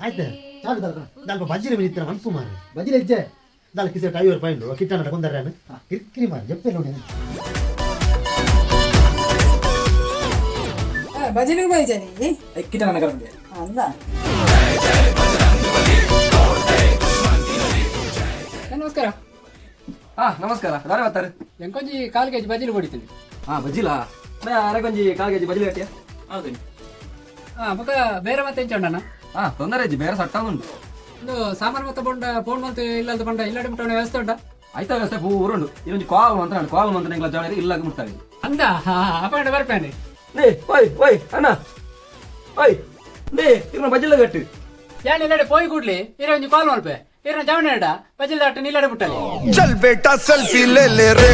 ಆಯ್ತು ದಾಲ್ಪ ಬಜ್ಜಿನ ಮಿನಿತ್ತಿನ ಮನ್ಪು ಮಾರೆ. ಬಜ್ಜಿನ ಇಜ್ಜೆ ದಾಲ ಕಿಸೆ 50 ರೂಪಾಯಿ ಉಂಡು. ಕಿಟ್ಟನ ಕೊಂದರ ಕಿರಿಕಿರಿ ಮಾರೆ ಜಪ್ಪೆ ನೋಡಿ. ಬಜಲಿಗೆ ಬೈಜನಿ. ಕಿಟ್ಟಣ ಕರಂದೆ. ಅಂದ. ನಮಸ್ಕಾರ. ಹಾ, ನಮಸ್ಕಾರ. ದಾರೆ ಬರ್ತಾರೆ. ಎಂಕೊಂಜಿ ಕಾಲು ಕೆಜಿ ಬಜ್ಜಿಲು ಕೊಡಿತೀನಿ. ಹಾ, ಬಜ್ಜಿಲಾ? ಅರೆ, ಕೊಂಜಿ ಕಾಲ್ ಕೆಜಿ ಬಜ್ಜಿಲು ಕಟ್ಟಿಯ. ಹೌದು. ಹಾ, ಬೊಕ ಬೇರೆ ಮತ್ತೆ ಎಂಚ ಉಂಡಣ್ಣ? ಹಾ, ತೊಂದರೆ ಇಜ್ಜಿ, ಬೇರೆ ಸಟ್ಟ ಉಂಟು. ಒಂದು ಸಾಮಾನು ಮತ್ತೆ ಬೊಂಡ ಫೋನ್ ಮಂತ್ ಇಲ್ಲದ ಬಂಡ ಇಲ್ಲಡೆ ಮುಟ್ಟವನ ವ್ಯವಸ್ಥೆ ಉಂಟಾ? ಆಯ್ತಾ, ವ್ಯವಸ್ಥೆ ಪೂರ ಉಂಡು. ಇನ್ನೊಂದು ಕಾಲ್ ಮಂತ್ರ ಉಂಟು. ಕಾಲ್ ಮಂತ್ರ ಎಂಗ್ಲ ಜಾಳಿ ಇಲ್ಲ ಮುಟ್ತಾರೆ. ಅಂದ, ಹಾ, ಅಪ್ಪ ಬರ್ಪೇನೆ. ಲೇ, ಓಯ್ ಓಯ್ ಅಣ್ಣ, ಓಯ್ ಲೇ, ಇರ್ನ ಬಜ್ಜಿಲ ಕಟ್ಟು. ಯಾನ್ ಇಲ್ಲಡೆ ಪೋಯಿ ಕೂಡ್ಲಿ ಇರ ಒಂಜಿ ಕಾಲ್ ಮಲ್ಪೆ. ಇರನ ಜವನ ಇಡ ಬಜ್ಜಿಲ್ ದಾಟ ಇಲ್ಲಡೆ ಮುಟ್ಟಲಿ. चल बेटा, सेल्फी ले ले रे.